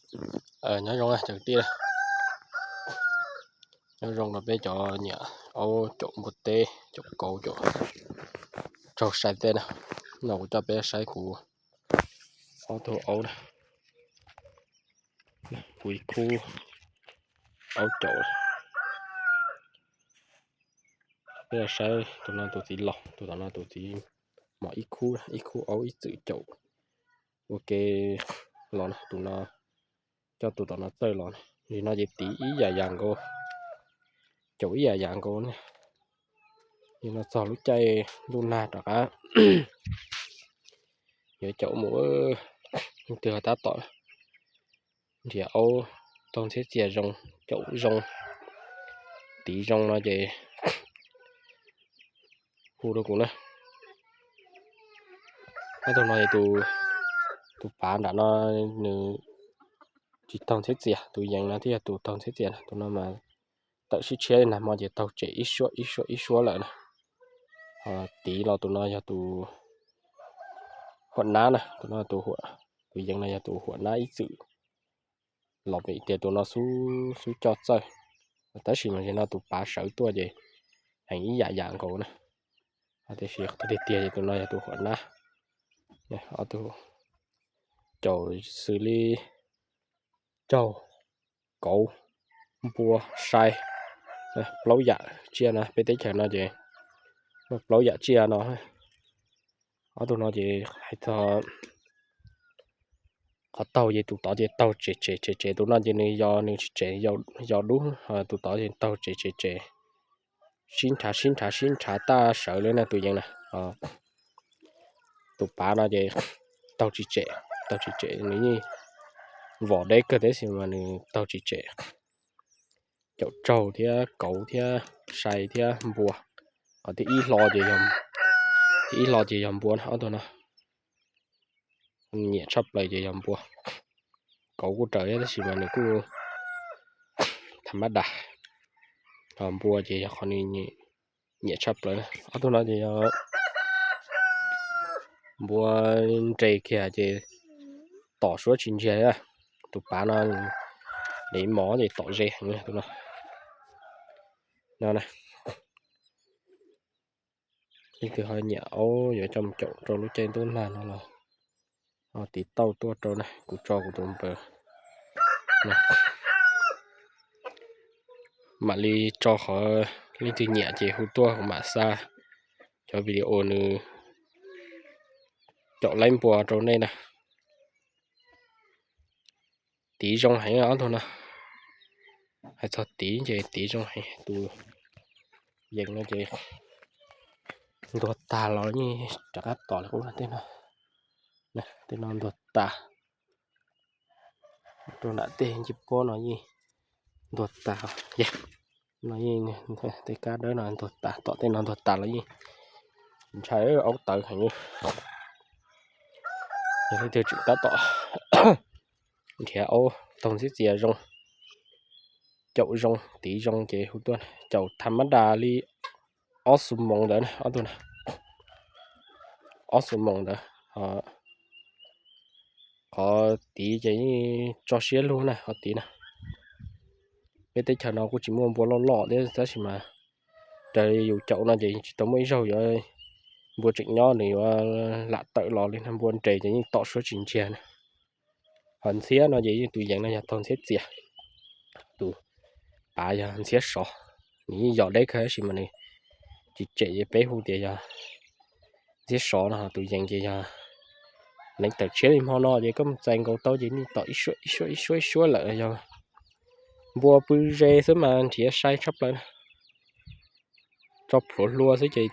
Nyob zoo cov kwv tij, nyob zoo rau peb cov nyiam aub caum npua teb, caum kauv, caum raug sai tej na. No kuv coj peb saib kuv ob tug aub na, kuv ib khub aub caum. Peb saib tus no tus txiv laus, tus tom no tus txiv mos ib khub, ib khub aub ib txwm caum ua ke los na. Tus no coj tus tom no txawj los na. Nim no ces tiv ib yam yam nkaus, caum ib yam yam nkaus ne. Nim no txog lub caij ntuj nag rov qab yuav caum mus, leej twg ho tab tom nrhiav aub taug ntxhiab txias zoo, caum zoo, tiv zoo no ces hu rau kuv na. Ob tug no, tus pav nram no nws tsis taug ntxhiab txias, tus yees no thiaj yog tus taug ntxhiab txias na. Tus no mas tawm sib tshiab nag hmo ces taug tsem ib suab ib suab ib suab lawm na. Tiv los tus no yog tus huam nab na, tus no tus huam, tus yees no yog tus huam nab ib txwm los vim tias tus no xub xub coj txawj. Tab sis mas no tus pav sawv tuaj ces heev ib yam yam nkaus na. Tiam sis tiag tiag ces tus no yog tus huam nab. Ob tug caum xws li raug, kauv, npua, sai, plaub yam tsiaj no. Peb teb chaws no ces muaj plaub yam tsiaj no. Ob tug no ces hais txog qhov taug ces tus tod ces taug tsem tsem tsem tsem, tus no ces nws yos nws tsis tsem, yos dub, tus tod ces taug tsem tsem tsem, sib nrhav sib nrhav sib nrhav tag sawv li na tus yees na. Tus pav no ces taug tsis tsem, taug tsis tsem, nws yeej vom deb kawg tab sis mas nws taug tsis tsem. Caum raug thiab kauv thiab sai thiab npua. Qhov thib ib hlo ces, thib ib hlo ces yog npua na, ob tug no nyiam tshaj plaws ces yog npua. Kauv kuj raws thiab tab sis mas nws kuj tham mab das. Ho npua ces yog qhov nws nyiam tshaj plaws. Ob tug no ces yog npua nres kiag ces tom suab tsis ntsiag. Tus pav no nws mos ces tom ze heev tus no. No, leej twg ho nyiam aub yuav coj mus caum rau lub caij ntuj nag no los ho tiv tauj tuaj rau na, kuv tso kuv tus npawb. Mam li tso qhov leej twg nyiam ces hu tuaj kuv mam xa cov video nws caum laib npua rau nej na. Tiv zoo heev ob tug no. Hais txog tiv ces tiv zoo heev. Tus yees no ces ntuag tag los yeej rov qab tom li qub. Tej no ntuag tas, rau nram tej ncig pob no yeej ntuag tas. No yeej, tej kab dawb no ntuag tas, tom tej no ntuag tas los yeej ntshai aub tawv heev. Yog leej twg tseem tab tom nrhiav aub taug ntxhiab txias zoo, caum zoo, tiv zoo ces hu tuaj. Caum tham mab das li ob xuab moos ntawd, ob tug na, ob xuab moos ntawd. Qhov tiv ces yeej tso siab lug na, qhov tiv na. Peb teb chaws no kuj tsis muaj npua loj loj thiab tab sis mas raws li yus caum no ces tsis tau muaj ib zaug yuav npua tseem nyob nws yuav lam tawm los li na. Npua nres ces yeej tom suab tsis ntsiag na. Ho ntxhiab no ces yeej tus yees no yog taug ntxhiab txias, tus pav yog ntxhiab sov. Nws yeej yos deb kawg tab sis mas nws tsis tsem ces peb hu tias yog ntxhiab sov no. Tus yees ces yog neev tawm tshiab li hmo no ces koj mus txais nkaus tau ces nws tom ib suab ib suab ib suab ib suab lawm. Yog npua pw ze xwb mas nrhiav sai tshaj plaws na. Tso plhuav hlua xwb ces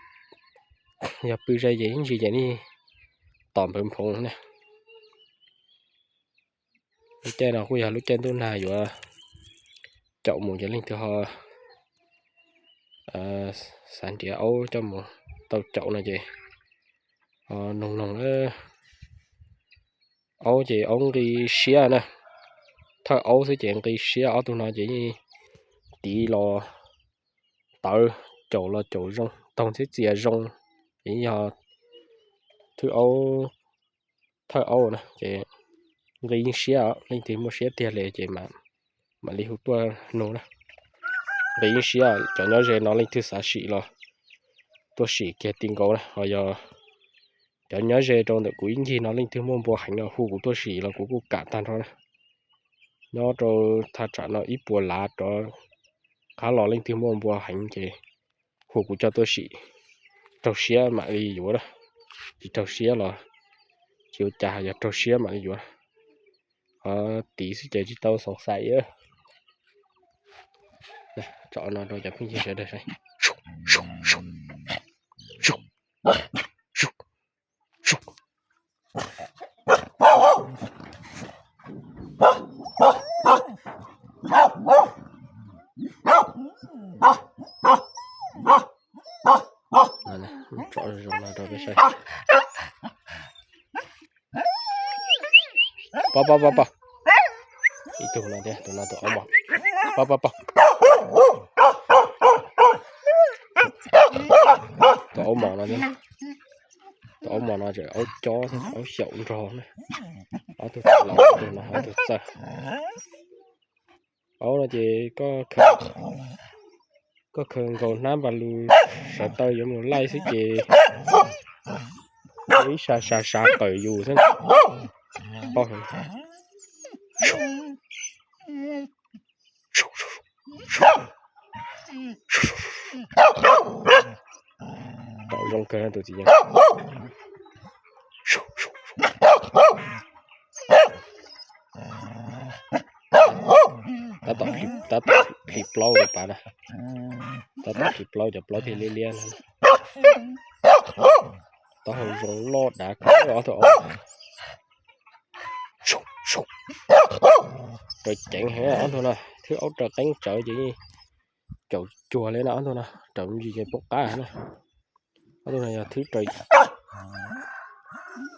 yog pw ze ces ib ntsis ces nws tom npawv nphoov na. Lub caij no kuj yog lub caij ntuj nag yuav caum mus ces leej twg ho xav nrhiav aub coj mus tau caum no ces noog noog. Aub ces aub nqi siab na, thawj aub xwb ces nqi siab. Ob tug no ces yeej tiv los tawv, caum los caum zoo, taug ntxhiab txias zoo, ces yog thawj aub, thawj aub na ces nqi yeej siab os, leej twg muaj siab tiag li ces mam li hu tuaj nug na. Nqi yeej siab, cov nyob ze no leej twg xav sim los tuaj sim kiag ti nkaus na. Ho yog cov nyob ze rau ntawm kuv ib ncig no leej twg muaj npua heev no hu kuv tuaj sim los kuv kuj kam tag nrho na. Nyob rau thaj tsam no ib puas lav rov qab los leej twg muaj npua heev ces hu kuv coj tuaj sim. Raug siab mam li yuav na, tsis raug siab los tsis ua cas, yog raug siab mam li yuav. Ho tiv xwb ces tsis tau xoom xais. Tso no rau cov phooj ywg sawv daws saib. Tso zoo no rau peb saib. Pov, pov, pov, pov. Ib tug no thiab, tus no tus aub mos. Pov, pov, pov. Tus aub mos no thiab. Tus aub mos no tseem aub cob, aub xyaum nrog na. Ob tug txawj los, ob tug no ob tug txawj. Aub no ces koj khaws nkaus hnab npas lus, sawv taw yuav mus laij xwb ces ib sas sas sas qawm yus xwb. Tom zoo kawg tus txiv yeeb. Tab tom plhis plaub li pas na. Tab tom plhis plaub, cov plaub thiaj liab liab no. Taub hau zoo loj dav kawg ob tug aub. Raws ceev heev ob tug no, thwb aub raws qeeb tsawv ces caum cuag li no ob tug no, raws me ntsis ces poob qab na. Ob tug no yog thwb raws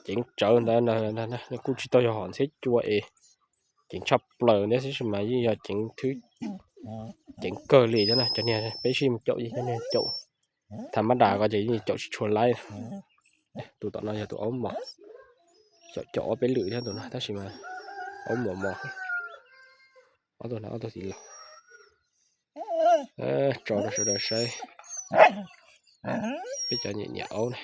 ceev tsawv ntawd, kuj tsis tau yog hom ntxhiab cua es ceev tshaj plaws thiab tab sis mas yeej yog ceev thwb ceev kawg li thiab na. Cov niag peb sib mus caum ces cov niag caum tham mab das ko ces yeej caum tsis tshua laib. Tus tom no yog tus aub mos, caum caum ob peb lwm thiab tus no tab sis mas aub mos mos. Ob tug no ob tug txiv laus. Tso rau sawv daws saib peb cov nyiam nyiam aub na.